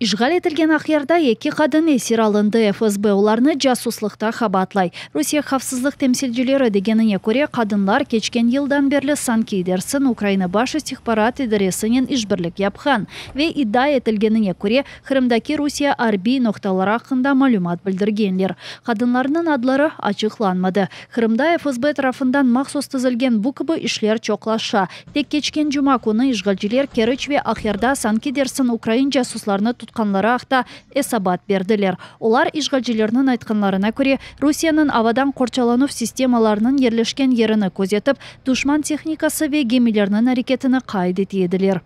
İşğal etilgen Aqyarda eki qadın esir alındı, FSB olarnı casuslıqta qabaatlay. Rusiye havfsızlıq temsilcileri degenine köre, qadınlar keçken yıldan berli sanki dersin Ukraina Baş istihbarat idaresinen işbirlik yapqan ve iddia etilgenine köre, Qırımdaki Rusiye arbiy noqtaları aqqında malümat bildirgenler. Qadınlarnıñ adları açıqlanmadı. Qırımda FSB tarafından mahsus tizilgen bu kibi işler çoqlaşa. Tek keçken cuma künü işğalciler Keriç ve Aqyarda sanki dersin ukrain casuslarını tutqanları aqta esabat berdiler. Olar, işğalcilerniñ aytqanlarına köre, Rusiyeniñ avadan qorçalanuv sistemalarınıñ yerleşken yerini közetip, duşman tehnikası ve gemilerniñ areketini qayd ete ediler.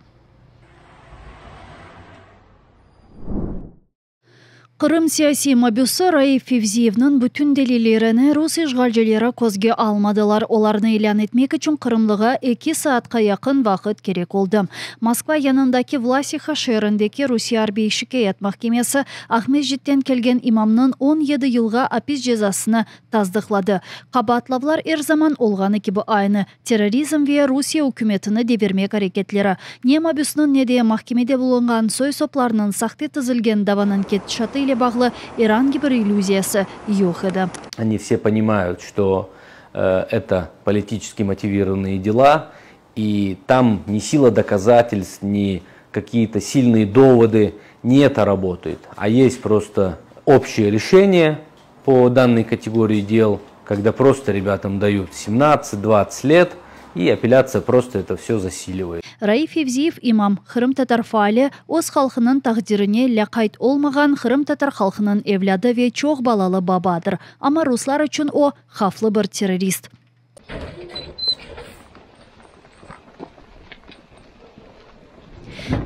Qırım siyasiy mabüsi Raif Fevziyevniñ bütün delillerini rus işğalcileri közge almadılar. Olarnı ilân etmek içün qırımlığa eki saatqa yaqın vaqıt kerek oldı. Moskva yanındaki Vlasiha şeerindeki Rusiye arbiy şikâyet mahkemesi Aqmescitten kelgen imamnıñ 17 yılğa apis cezasını tasdıqladı. Qabaatlavlar er zaman olğanı kibi aynı, terrorizm ve Rusiye ükümetini devirmek areketleri. Ne mabüsniñ, ne de mahkemede bulunğan soy-soplarnıñ sahte tizilgen davanıñ ketişatı ile bağlı er angi bir illüziyası yoq edi. Они все понимают, что это политически мотивированные дела, и там ни сила доказательств, ни какие-то сильные доводы, не это работает, а есть просто общее решение по данной категории дел, когда просто ребятам дают 17-20 лет, и апелляция просто это все засиливает. Raif Fevziyev imam, qırımtatar faali, öz halqınıñ taqdirine lâqayt olmağan qırımtatar halqınıñ evlâdı ve çoq balalı babadır. Amma ruslar içün o, havflı bir terrorist.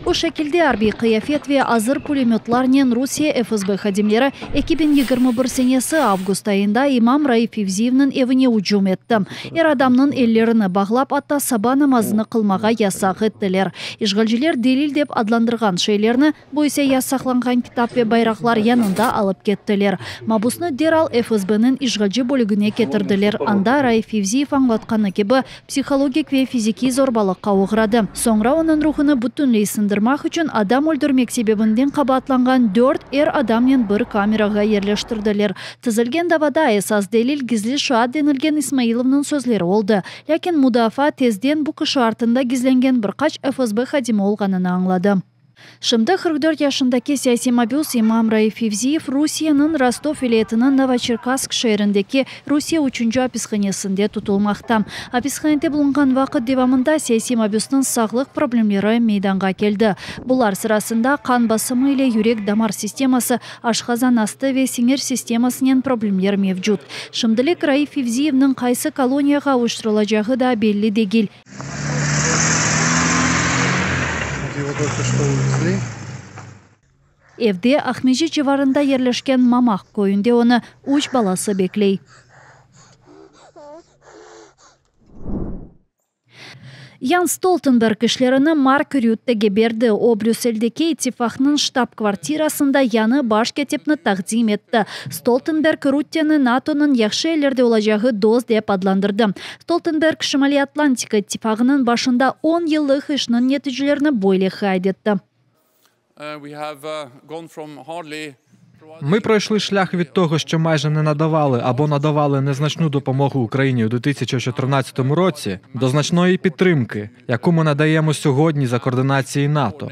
Bu şekilde arbiy qıyafet ve azır pulemötlarnen Rusiye FSB hadimleri 2021 senesi avgust ayında imam Raif Fevziyevniñ evine ücüm etti. Er adamnıñ ellerini bağlap, atta saba namazını qılmağa yasaq ettiler. İşğalciler delil dep adlandırğan şeylerni, bu ise yasaqlanğan kitap ve bayraqlar, yanında alıp kettiler. Mabusnı deral FSBniñ işğalci bölügine ketirdiler, anda Raif Fevziyev añlatqanı kibi, psihologik ve fizikiy zorbalıqqa oğradı. Soñra onıñ ruhunı bütünley sındırmaq içün adam öldürmek sebebinden qabaatlanğan dört er adamnen bir kamerağa yerleştirdiler. Tizilgen davada esas delil gizli şaat denilgen İsmailovnıñ sözleri oldı. Lâkin mudafaa tezden bu kişi artında gizlengen bir qaç FSB hadimi olğanını añladı. Şimdi 44 yaşındaki siyasiy mabüs imam Raif Fevziyev Rusiyeniñ Rostov vilâyetiniñ Novoçerkassk şeerindeki Rusiye üçünci apishanesinde tutulmaqta. Apishanede bulunğan vaqıt devamında siyasiy mabüsniñ sağlıq problemleri meydanğa keldi. Bular sırasında qan basımı ile yürek-damar sisteması, aşqazan astı ve siñir sistemasınen problemler mevcut. Şimdilik Raif Fevziyevniñ qaysı koloniyağa avuştırılacağı da belli degil. Evde, Aqmescit civarında yerleşken Mamaq köyünde onı üç balası bekley. Yans Stoltenberg işlerini Mark Rüttege berdi. O, Brüsseldeki İttifaqnıñ ştab-kvartirasında yañı baş kâtipni taqdim etti. Stoltenberg Rütteni NATOnıñ yahşı ellerde olacağı dost dep adlandırdı. Stoltenberg Şimaliy Atlantika İttifağınıñ başında on yıllıq işniñ neticelerini böyle qayd etti. Ми пройшли шлях від того, що майже не надавали або надавали незначну допомогу Україні у 2014 році, до значної підтримки, яку ми надаємо сьогодні за координації НАТО.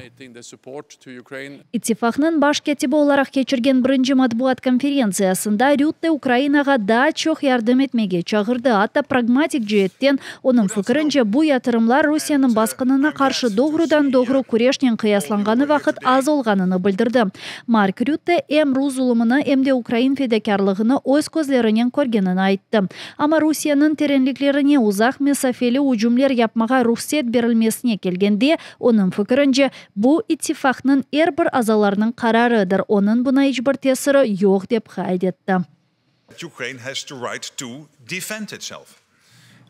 İttifaqnıñ baş kâtibi olaraq keçirgen birinci matbuat konferentsiyasında Rütte Ukrainağa daa çoq yardım etmege çağırdı, atta pragmatik ceetten, onıñ fikirince, bu yatırımlar Rusiyeniñ basqınına qarşı doğrudan-doğru küreşnen qıyaslanğanı vaqıt az olğanını bildirdi. Mark Rütte em rus zulumını, em de ukrain fedakârlığını öz közlerinen körgenini ayttı. Amma Rusiyeniñ terenliklerine uzaq mesafeli ücümler yapmağa ruhset berilmesine kelgende, onıñ fikirince, bu, ittifaqnıñ er bir azalarınıñ qararıdır, onıñ buna iç bir tesiri yoq, dep qayd etti.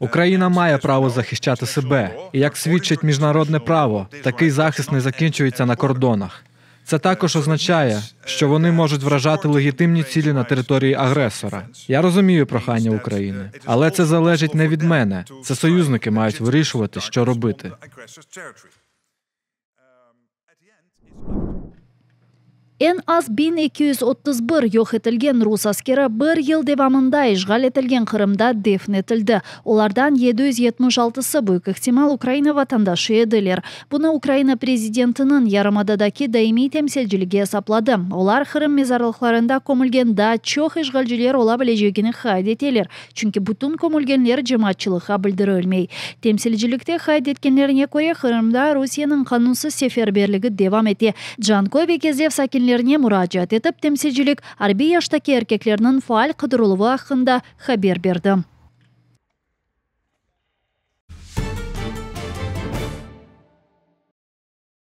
Україна має право захищати себе, і як свідчить міжнародне право, такий захист не закінчується на кордонах. Це також означає, що вони можуть вражати легітимні цілі на території агресора. Я розумію прохання України, але це залежить не від мене. Це союзники мають вирішувати, що робити. Eñ az 1231 yoq etilgen rus askeri bir yıl devamında işğal etilgen Qırımda defn etildi. Olardan 776-sı, büyük ihtimal, Ukraina vatandaşı ediler. Bunı Ukraina prezidentiniñ yarımadadaki daimiy temsilciligi esapladı. Olar Qırım mezarlıqlarında kömülgen daa çoq işğalciler ola bilecegini qayd eteler, çünki bütün kömülgenler cemaatçılıqqa bildirilmey. Temsilcilikte qayd etkenlerine köre, Qırımda Rusiyeniñ qanunsız seferberligi devam ete. Canköy ve Kezlev sakinlerine muracaat etip, temsilcilik arbiy yaştaki erkeklerniñ faal qıdırıluvı aqqında haber berdi.